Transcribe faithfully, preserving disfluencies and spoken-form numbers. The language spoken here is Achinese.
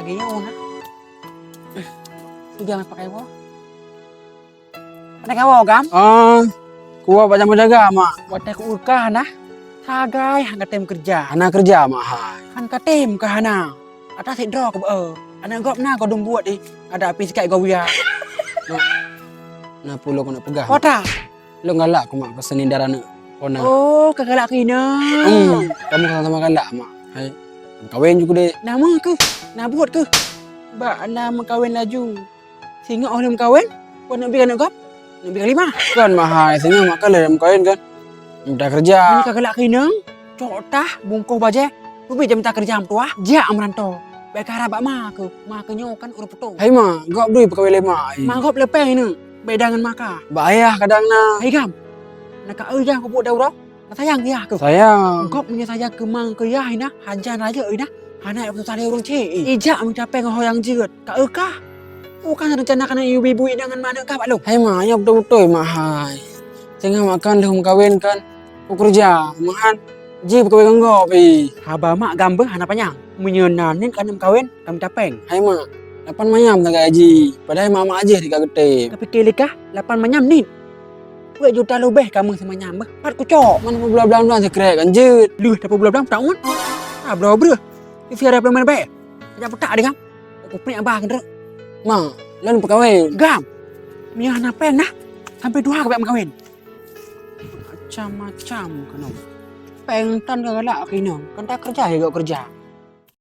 Nyoe na. Ijang pakai woe. Pakai woe, Gam? Ah, kuwoe bak jamur jaga, Mak. Watèe ku-eu kah na. Sagai han ka tem keureuja. Hana keureuja, Mak hai. Han ka tem kah hana? Ata sidroe keu beu. Aneuk gob na goh dum buet di. Ada api sikai goh buya. Mak, na peue lôn keuneuk peugah, Mak? Kota. Lôn galak keu mak keu seni dara aneuk kona. Oh, ka galak keu inong. Hmm, kamoe sama-sama galak, Mak. Hai, meukawen ju keu dek. Na meuh keuh, na buet keuh. Bak na meukawen laju. Singoh oh lheueh meukawen, buet neuk bi aneuk gob, neuk bi kalima. Kon, Mak hai, singoh mak kan lheueh meukawen kan. Mita keureuja. Meunyoe ka galak keu inong, cok tah, bungkôh bajèe, teubiet jih mita keureuja meutuah, jak meuranto. Bèk ka harab bak ma keuh, ma keuh nyoe kan ureueng putôh. Hai, Mak, gob dui peukawen lé mak, ai. Ma gob leupeng neuk. Beda ngon maka. Bak ayah kadang na. Hai Gam. Na ka eu yah kubuet daurah. Na sayang keu yah keuh. Sayang. Gob meunyoe sayang keu mang keu yah ina, hajan rayeuk ina. Hana peususah lé ureueng cit. Ijak meucapée ngon ho nyang jeuet. Ka eu kah? Bukan rencana kana ibu-ibu ina ngon manök kah bak lôn. Hai mak, nyoe beutôi-beutôi mak hai. Singoh mak kan lheueh meukawen kan. Kukeureuja, meuhan jih peukawen ngon gob ih. Haba mak Gam beuh hana panyang. Meunyoe na niet keuneuk meukawen, ka mita péng. Hai mak, lapan manyam sagai jih, padahai mak-mak jih ka geutem. Kapike lé kah, lapan manyam niet? Peuet juta leubeh kamoe simanyam beuh, pat kucok. Man peuet blah-blah meunan sikrek kan jeuet. Lheueh tapeuet blah-blah meunan. Ah, bloe breuh. Isi ada peuleumah bèk. Ajak peutak deh Gam. Kupeuet abah keudroe. Ma, lôn peukawen. Gam. Meunyoe hana péng nah, sampai dua ka bèk meukawen. Macam-macam keunoe. Péng tan ka galak keunoe, kan takeureuja lé gob keureuja.